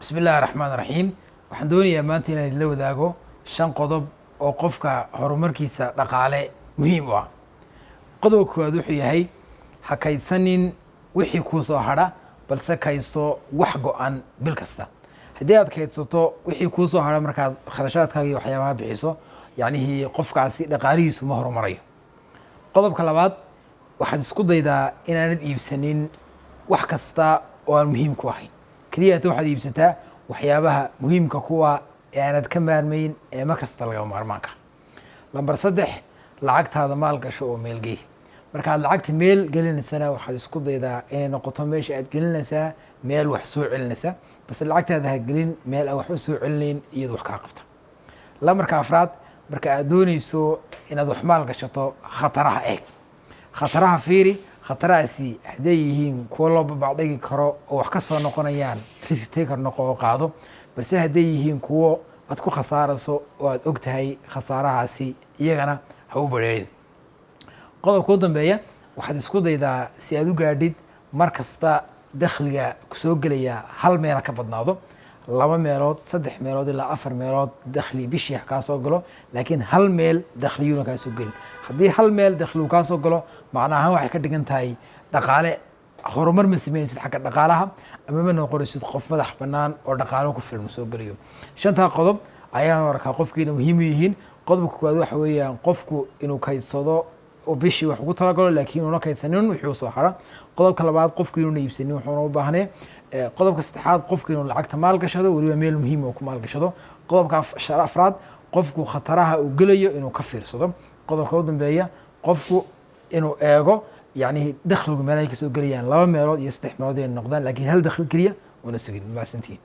Bismi Illaahi Raxmaan Raxiim. Waxaan doonayaa maanta inaan idinla wadaago shan qodob oo qofka horumarkiisa dhaqaale muhiim u ah. Qodobka koowaad wuxuu yahay: ha kaydsanin wixii kuu soo hadha, balse kaydso wax go-an bil kasta. Haddii aad kaydsato wixii kuu soo hadha markaad kharashaadkaaga iyo waxyaabaha bixiso, yacnihii qofkaasi dhaqaalihiisu ma horumarayo. Qodobka labaad, waxaad isku daydaa inaanad iibsanin wax kasta oo aan muhiim ku ahayn. Keliya hata waxaad iibsataa waxyaabaha muhiimka kuwa ee aanad ka maarmayn ee mar kasta lagama maarmaanka. Lambar 3, lacagtaada maal gasho oo meel gey. Markaad lacagta meel gelinaysana, waxaad isku daydaa inay noqoto meesha aad gelinaysaa meel wax soo celinaysa, balse lacagtaada ha gelin meel aan waxba soo celinayn iyado wax kaa qabta. Lambarka afraad, marka aad dooneyso inaad wax maal gashato, khataraha eeg, khataraha fiiri. Khatarahaasi hadday yihiin kuwo loo babacdhigi karo oo wax ka soo noqonayaan, risk taker noqo oo qaado. Balse hadday yihiin kuwo aad ku khasaarayso oo aad og tahay khasaarahaasi, iyagana ha u bareerin. Qodobka u dambeeya, waxaad isku daydaa si aad u gaadhid mar kasta dakhliga kusoo gelaya hal meela ka badnaado, laba meelood, saddex meelood ilaa afar meelood dakhli bishii ha kaa soo galo, laakiin hal meel dakhliyuuna kaa soo gelin. Haddii hal meel dakhli uu kaa soo galo, macna ahaan waxay ka dhigan tahay dhaqaale horumar ma sameynaysid xagga dhaqaalaha, ama ma noqonaysid qof madax bannaan oo dhaqaalo ku filan uu soo gelayo. Shantaa qodob ayaan arkaa qofkiina muhiim u yihiin. Qodobka koowaad waxa weeyaan qofku inuu kaydsado oo bishii wax ugu talagalo, laakiin una kaydsanin wixii usoo hara. Qodobka labaad, qofku inuuna iibsanin wuxuuna u baahnay. Qodobka saddexaad, qofku inuu lacagta maal gashado, weliba meel muhiim oo ku maal gashado. Qodobka afraad, qofku khataraha uu gelayo inuu ka fiirsado. Qodobka u dambeeya, qofku inuu eego yacni dakhligu meelahay kasoo gelayaan, laba meelood iyo saddex meelood inay noqdaan, laakiin hal dakhli keliya una sugin. Mahadsantihiin.